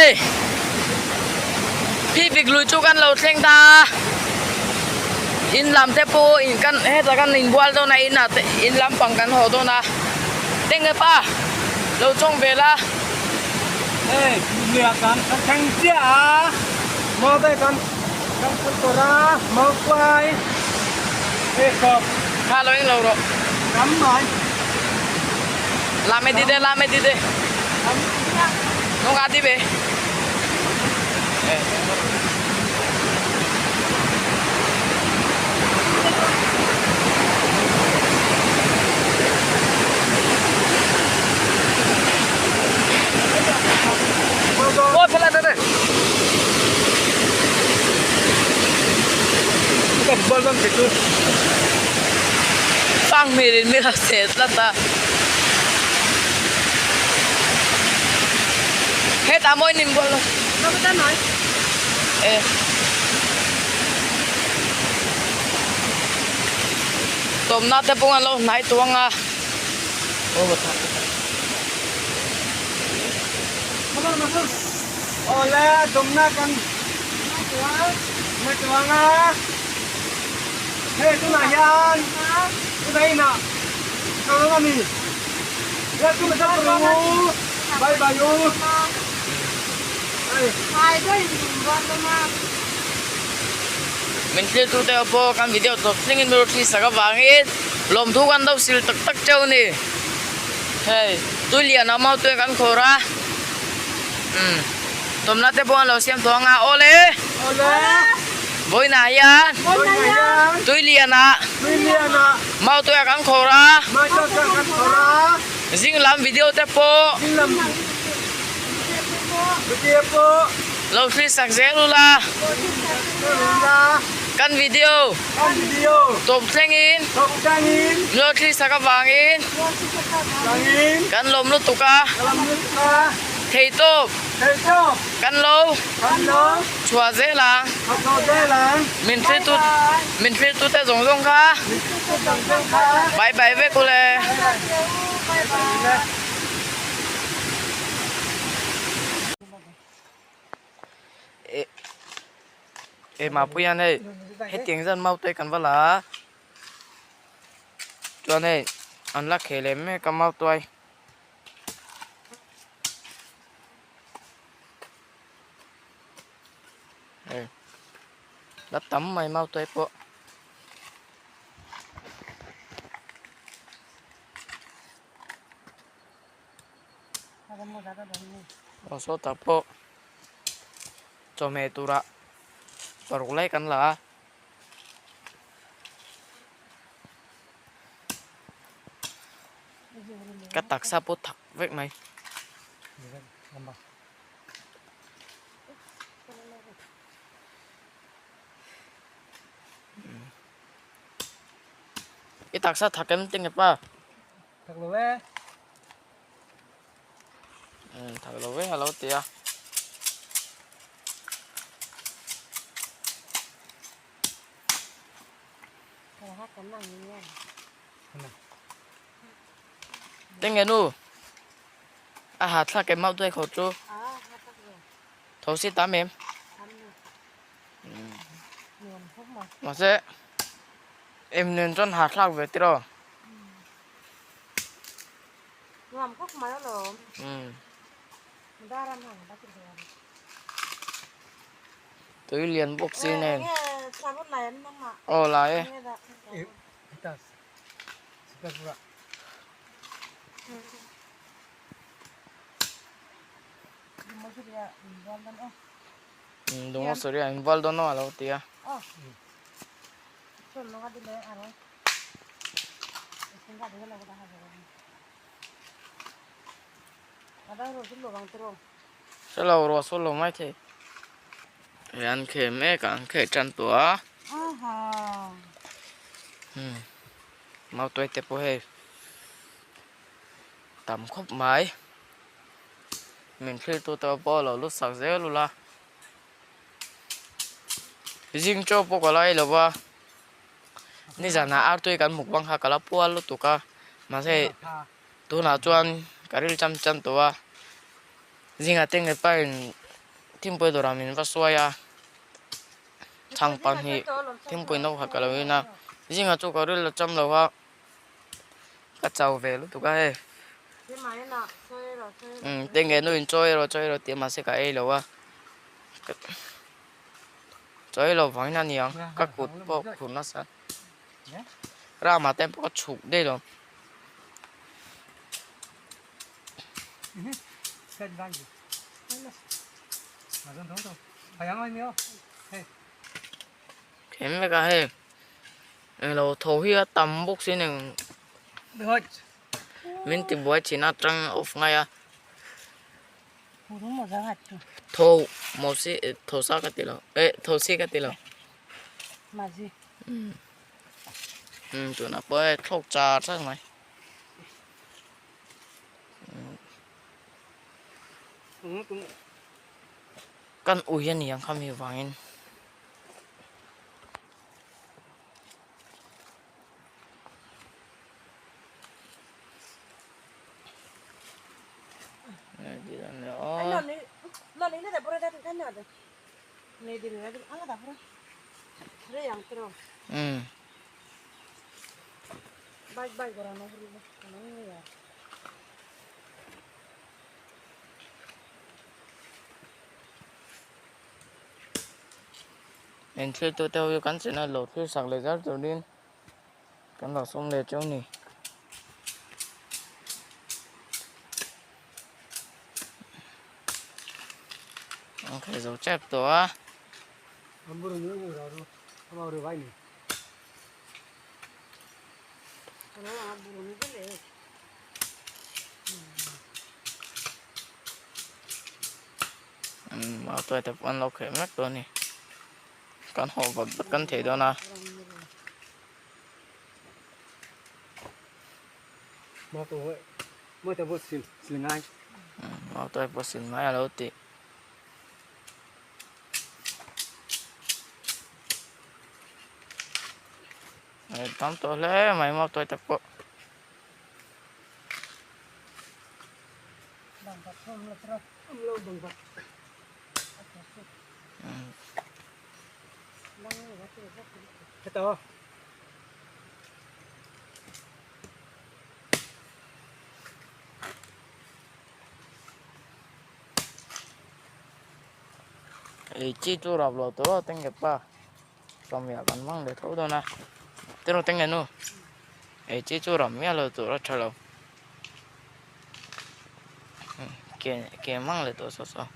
Hei Phipik lui chu kan lo thleng ta a, in lam te pawh in kan heta kan inbual dawn a inah te in lampang kan haw dawn a tenge pa lo chawng ve la. Hei luiah kan thleng chiah a, mau te kan kan phur tawrh a, mau kuai hei kawp. Kha lo eng lo rawh. Tam mai. Lame dide lame dide. Nung adi be. Oh, phela dede. Fang hmel in mi lo seh tlat a. Hetah mawi nin bual lo. E. Tawmna te pawh an lo hnai tuang a. Awle tawmna kan hnai tuang a. Hei tunah hian tunah inah ka rawn a ni. Bye bye u. Min thlir tu te pawh kan video tawp thleng in rawh thli sak avangin lawmthu kan lo sil tak tak teuh a ni. Hei tui lian a mau tui kan khawr a umm tawmna te pawh an lo siam tawh ang a awle vawiinah hian tui lian ah mau tui ah kan khawr a zing lam video te pawh lo thlir sak zel ula kan video tawp thlengin lo thlir sak avangin kan lawm lutuk a theihtawp kan lo chhuah zel ang min thlir tu min thlir tu te zawng zawng kha bye bye vek ule. E Mapuia nei hetiang zan mau te kan va la a chuan hei an la khel leh mek a mau tuai. Hei la tam mai mau tuai pawh. Aw sawtah pawh chawhmeh turah paruk lai kan la a. Ka taksa pawh thak vek mai. I taksa thak em tinge pa? Thak lo e. Thak lo ve a lo ti a. Tinge nu a ha thlak em mauh tuai kho chu tho si tam em. Mahse em nen chuan ha thlak ve tiraw. Tui lian bawk si nen aw lai e. Dungosuri a inbual dawn a lo ti a. Hre lo ruah sawn lo mai thei. Hei an khel mek a an khel tan tawh a. Mautuai te pawh hei tam khawp mai. Min thlir tu te pawh lo lut sak zel ula. Zing chaw pawh ka lai lo va nizanah artui kan mukbang kha ka la pual lutuk a mahse tunah chuan ka ril cham cham tawh a zingah te nge pain. Thingpui dawrah min va suai a chhang pahnih thingpui no khat ka lo in a zingah chu ka ril a cham lo a ka chau ve lutuk a hei umm tenge nu in chaw ei rawh chaw ei rawh tih mahse ka ei lo a chaw ei loh vangin a ni ang ka kut pawh khur nasa ramah te pawh ka chhuk daih lo. Khem vek a hei englo tho hi a tam bawk si nen min ti buai thin a tang off ngai a tho maw si tho sa ka ti lo eh tho si ka ti lo umm tunah pawh hei thlawk char char mai. Kan ui a ni ang kha mi vangin. Um. Eng thil tu te ho hi kan channel lo thlir sak leh zar turin kan lo sawm leh teuh a ni. An khai zo tep tawh a. Mau tuai te pawh an lo kheh mek tawh a ni kan haw vat vat kan thei dawn a. Mau tuai pawh sil ngai a lo tih. Tam tawh hle mai mau tuai te pawh. Ei chi chu rap lo tur aw tengge pa sawmhnih ah kan hmang leh tho dawn a tiraw tengge nu ei chi chu rap miah lo tur a tha lo ke ke hmang leh tawh saw saw.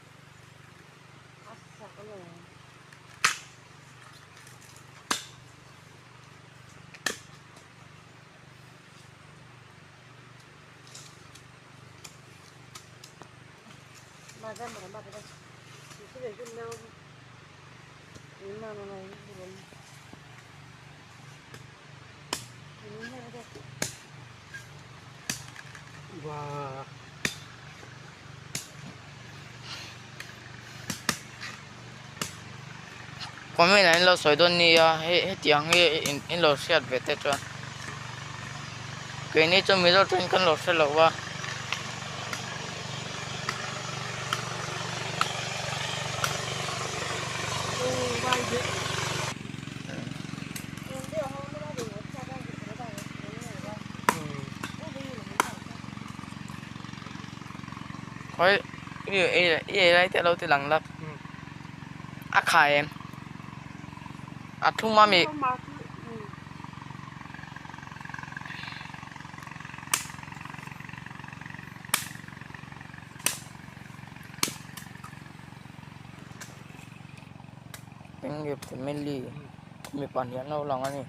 Comment ah in lo sawi dawn nia hei hetiang hi in lo hriat ve te chuan keini chu mizo tawngin kan lo hre lo va. Khawi i ei lai te a lo ti lang lap a khai em a thum a mi. Enge family mi pahnih an lo lang a ni.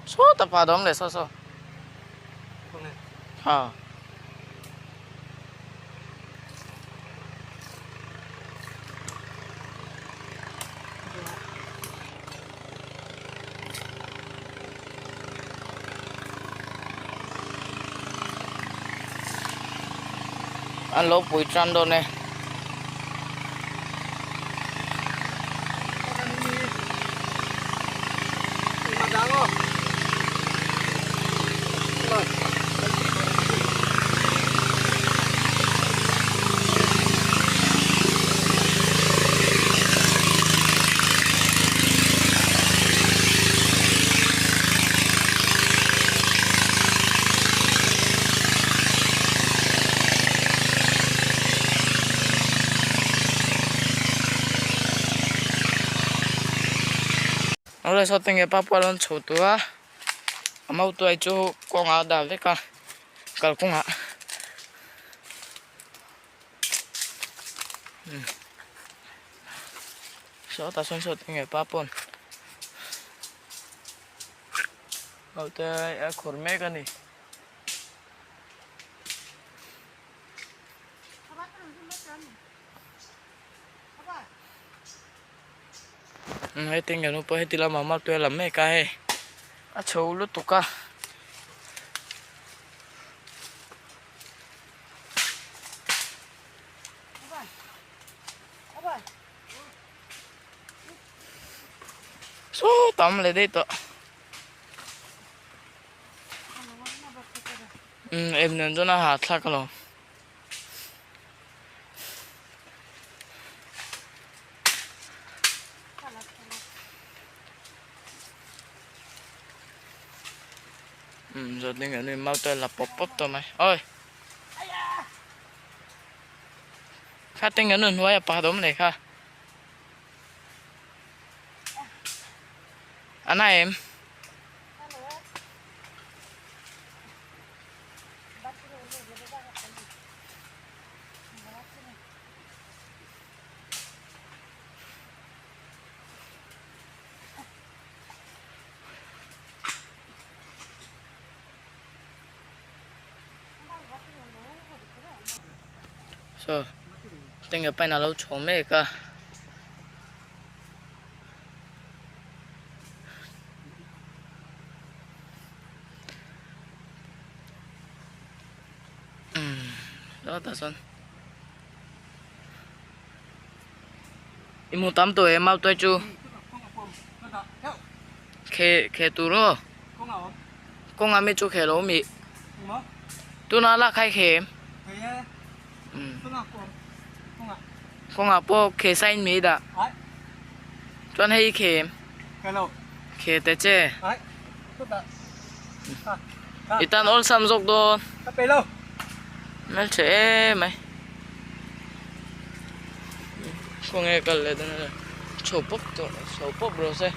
Sawta pa dawm leh saw saw. Ha. An lo pui tan dawn e. Awle saw tenge pa pawh a rawn chho tur a a mautuai chu kawngah a dah vek a kalkawngah. Sawtah sawn saw tenge pa pawn mautuai a khawrh mek a ni. Hei teng hian pawh heti lamah mautuai a lam mek a hei a chho lutuk a. Saw tam leh daih tawh umm em nen chuan a hahthlak alawm. Umm zawt ding hian mau te la pawp pawp tawh mai oi kha teng hian hnuai a pakhat a awm leh kha a na em. Saw tenge pain alo chho mek a. Umm sawtah sawn i hmu tam tawh em mautuai chu khe khe tur aw kawng ah mi chu khe lo mi tuna lak khai khe em umm kawng ah pawh khe sign mi dah chuan hei khe em khe te che. I tan awlsam zawk dawn. Hmeltha em mai. Khawnge kal leh dawn ila chho pawp tawh chho pawp rawh se.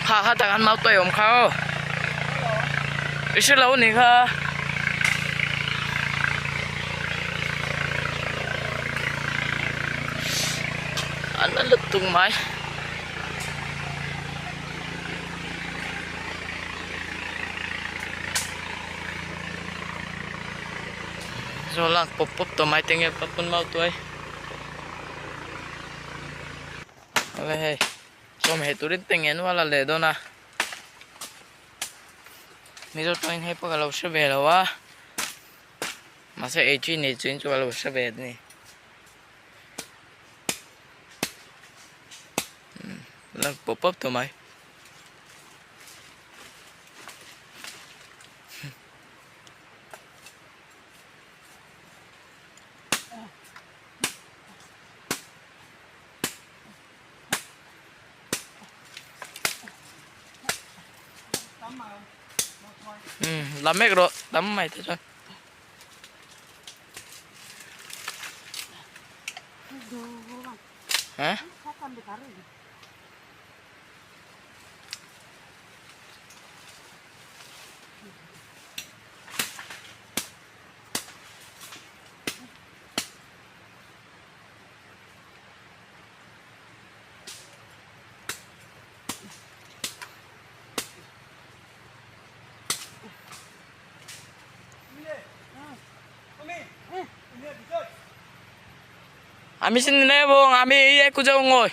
Kha kha tak an mau tawi awm kha aw. I hre lo ni kha. An la lutuk mai. Zaw lak pawp pawp tawh mai te nge pawn mau tuai. Awle hei sawm heh turin te ngen ual a leh dawn a. Mizo tawngin hei pawh ka lo hre ve lo a mahse ei chi nei chuin chu ka lo hre ve a ni. lang pawp pawp tawh mai. La mek rawh tam mai te chuan. Hah? আমি চিনি নাই বং আমি এই একো যাওঁ ngồi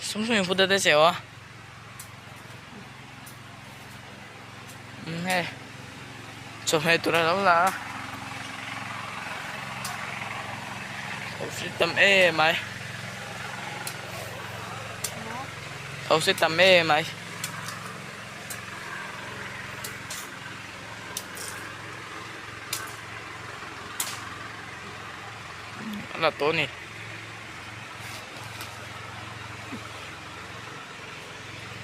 sống sống phụ tới xẻo à hei chawhmeh tur a lo la a thosi tam em mai thosi tam em mai. A la tawh a ni.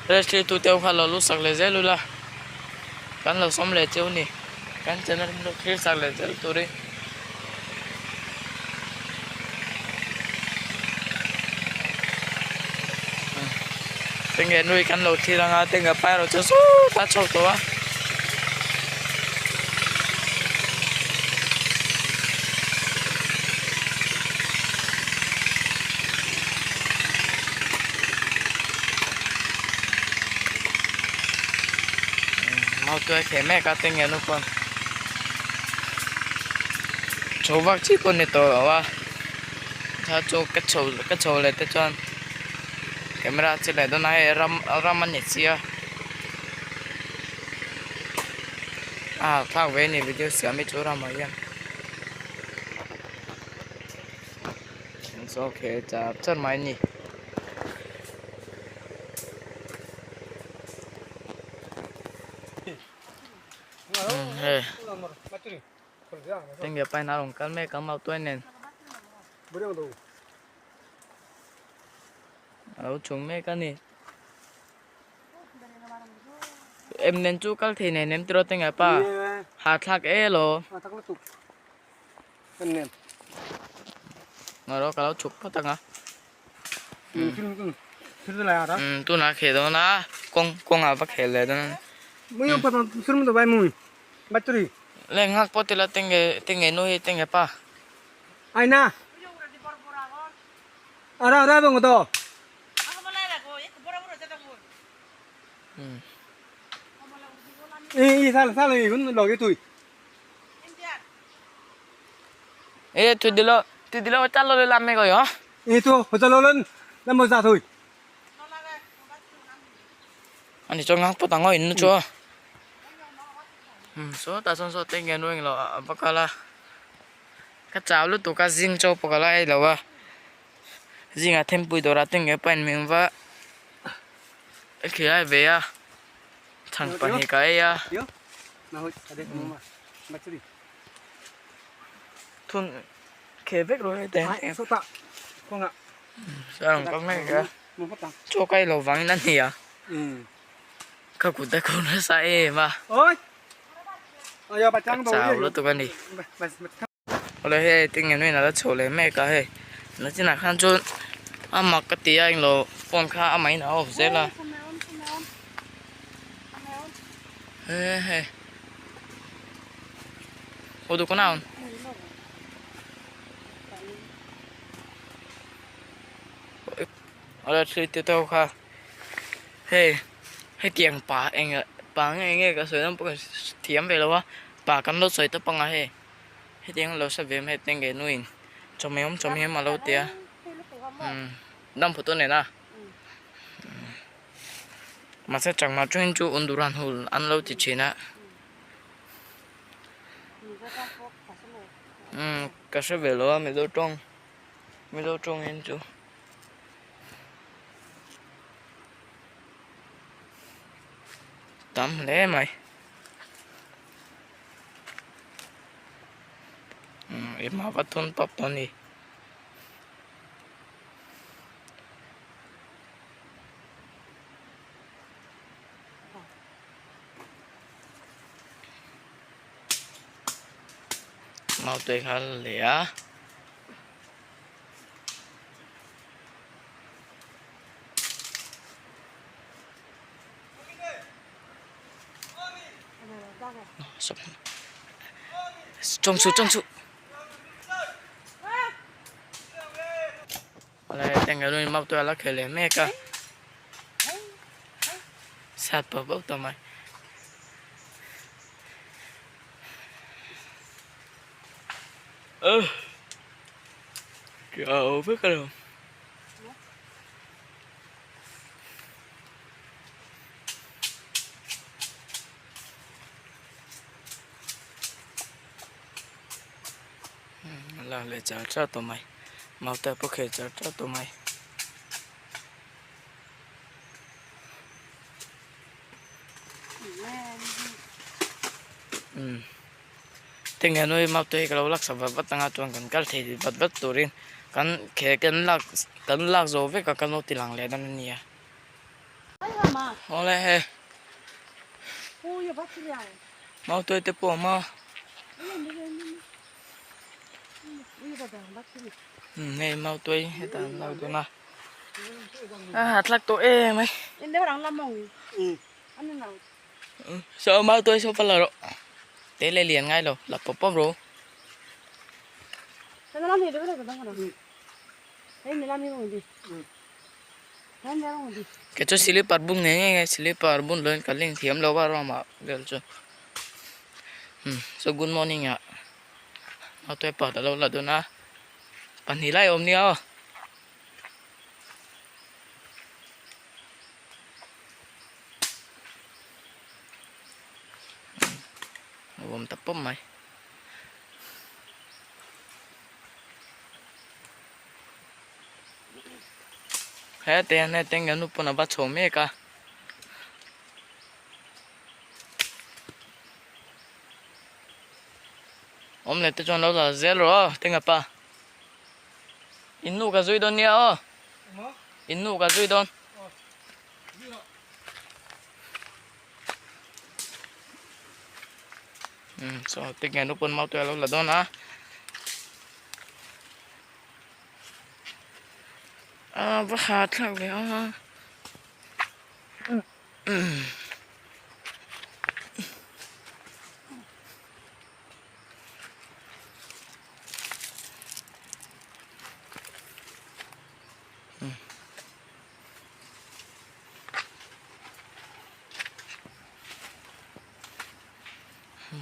Rest hi tute ho kha lo lu sak leh zel ula kan lo sawm leh cheu ni kan channel hi lo thlir sak leh zel turin. Enge nui kan lo thlir anga tenge pai erawh chu sawtah a chho tawh a. Mautuai theh mek a tenge nu pawn chho vak chi pawh ni tawh lo a tha chu ka chho ka chho leh te chuan camera che leh dawn a hei ram ram a ni si a a hahthlak ve a ni video siam hi chu ramah hian. Saw khel char char mai a ni. Hei tengge paina a rawn kal mek a mautuai nen a lo chhung mek a ni. Em nen chu kal thei nen em tiraw tengge pa hahthlak elaw. Ngawh ka lo chhuk phawt ang a. Tunah kheh dawn a kawng kawngah va khel leh dawn a. Le nghak pawh tila tenge tenge nu hi tenge pa. Ê, tui đi lo, chắc lo làm mày rồi hả? Anh cho ngang pot ang in cho. So ta son so te nge nuing lo bakala. Ka chau lu tu ka zing cho pakala ei lo a. Zing a thempui dawrah te nge pain min va khilai ve a. Chhan pahnih ka ei a. Thun khe vek rawh hei te. Saw ang kawng mai ka. Chaw ka ei lo vangin a ni a. Ka kut a ko nasa em a. Ka chau lutuk a ni. Awle hei tinge nuin a la chho leh mek a hei nachinah khan chuan a mak ka ti a englo phone kha amah in a off zel a he hei aw duh kawna awm awle thli te tawk kha hei hetiang pa eng pa nge nge ka sawi dawn pawh ka thiam ve lo a pa kan lo sawi tawp ang a hei. Hetiang lo sa ve mai te nge nuin chawhmeh awm chawhmeh awm a lo ti a umm dam photo nen a mahse chakma chungin chu unduran hul an lo ti thin a. Umm ka hre ve lo a mizo tawng mizo tawngin chu tam hle mai umm ema va thawn pap tawh a ni. Mau tui kha la leh a. Trong su trong su. Awle mau tui a la khel leh mek a. Sat pawh bawk tawh mai. Chau vek alawm. La leh char char tawh mai mauta pawh khel char char tawh mai. Umm tinge nui mauta hi ka lo laksak vat vat anga chuan kan kal thei vat vat turin kan khel kan lak kan lak zo vek a kan lo ti lang leh dawn a nia. Awle hei mautuai te pawh a awm a umm hei mautuai hetah an lak dawn a a hahthlak tawh em mai saw mautuai saw va la rawh te leh lian ngai lo la pawp pawp rawh u. Kei chu slipper bun ngei ngei nge slipper bun loin ka leng thiam lo a ramah vel chu umm so good morning ah naute pakhat alo la dawn a pahnih lai a awm nia aw. A awm ta pawp mai. Hete hian hei tengge nu pawn a va chho mek a. Awm leh te chuan lo la zel rawh aw tengge pa. In nu ka zui dawn nia aw. In nu ka zui dawn. Umm saw tengge nu pawn mau te a lo la dawn a. A va ha thlak ve a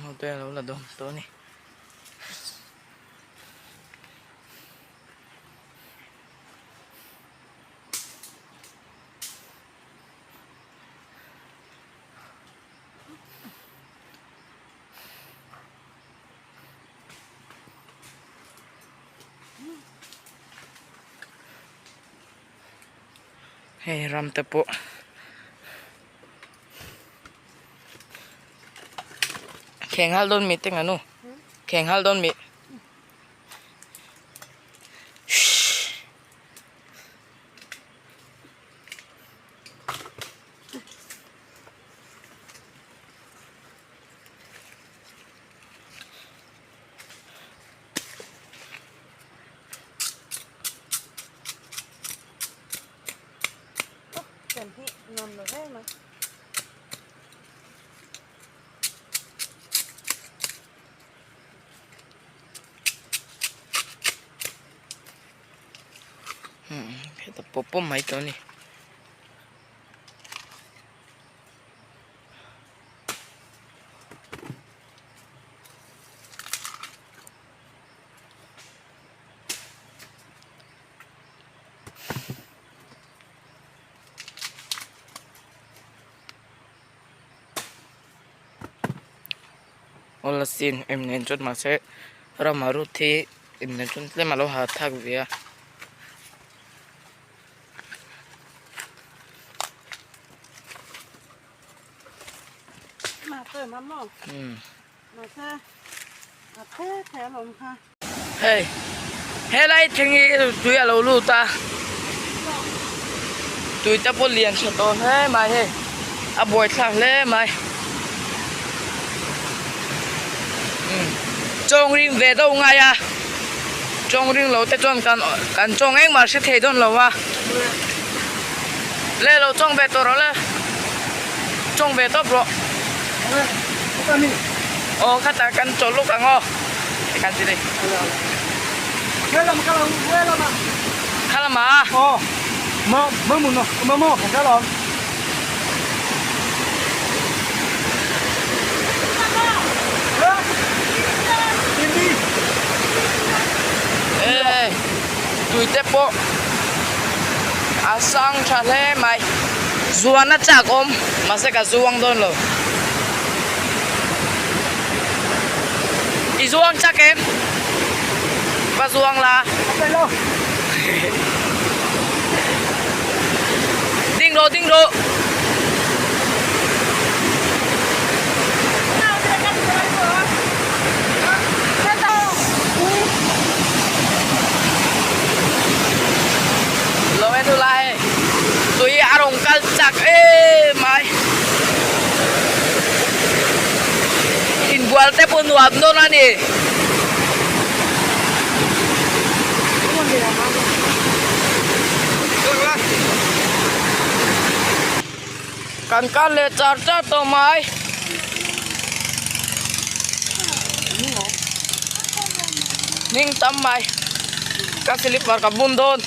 Naute a lo la dawn tawh a ni. Hei ram te pawh kheng hal dawn mi teng anu kheng hal dawn mi. Heta pawp pawp mai tawh a ni. Awl asin em nen chuan mahse rama rut hi em nen chuan tlem a lo hahthlak ve a. Hei helai thleng hi tui a lo lut a tui te pawh lian tha tawh hle mai hei a buaithlak hle mai umm chawng ring ve deuh ngai a chawng ring lo te chuan kan kan chawng engmah hre thei dawn lo a le lo chawng ve tawh rawh le chawng ve tawp rawh aw khatah kan chaw lawk ang aw. Kan ti dei. Khalam khalam khalam. Khalam a. Oh. Ma ma mun no ma mo khalam. Ê, tui te pawh a sang tha hle mai zuan a chak awm mahse ka zuang dawn lo. I zuang chak em? Va zuang la. Ding rawh ding rawh. Lo en thu lai hei. Tui a rawn kal chak em mai. Inbual te pawh nuam dawn a ni. Kan kal leh char char tawh mai. Hming tam mai. Ka slipper ka bun dawn.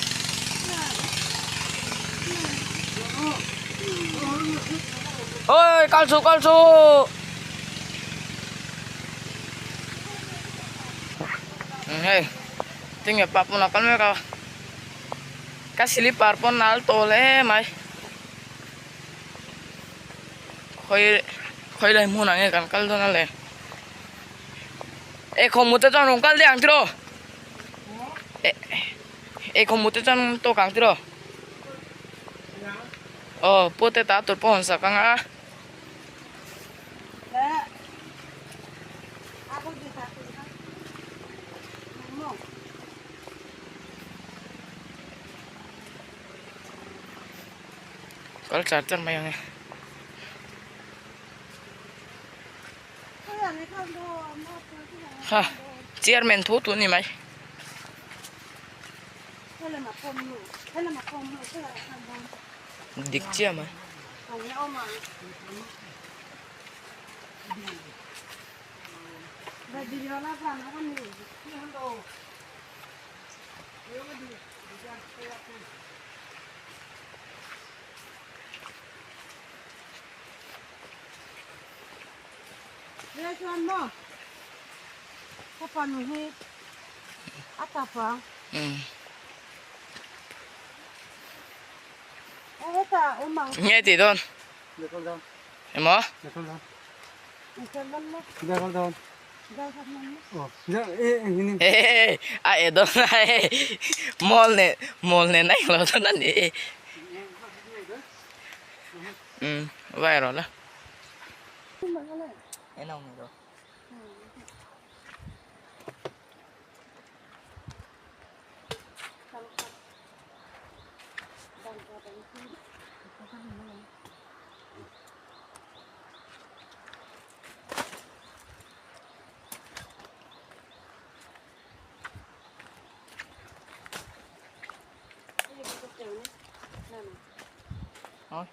Ôi kal su kal su. Hei tinge pa pawn a kal mek a ka slipper pawn a al tawh hle mai khawi khawi lai hmunah nge kan kal dawn a le e khawmute chuan rawn kal daih ang tiraw e khawmute chuan tawk ang tiraw. Aw pute ta tur pawh a rawn sak ang a. Kal char char mai ang e. Ha chairman thu thu ni mai. Dik chiah mai. Nge tih dawn? Emaw? A e dawn a e mawl nen mawl nen a englo dawn a ni umm vai rawh la. Thôi.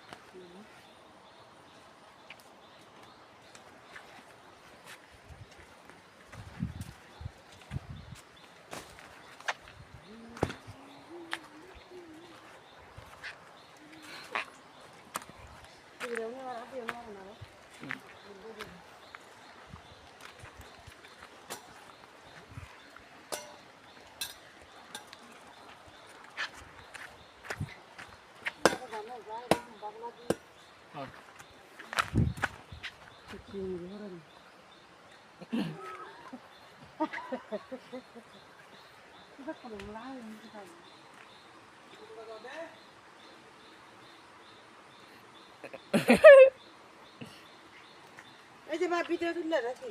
এই যে মা ভিডিও তুললে নাকি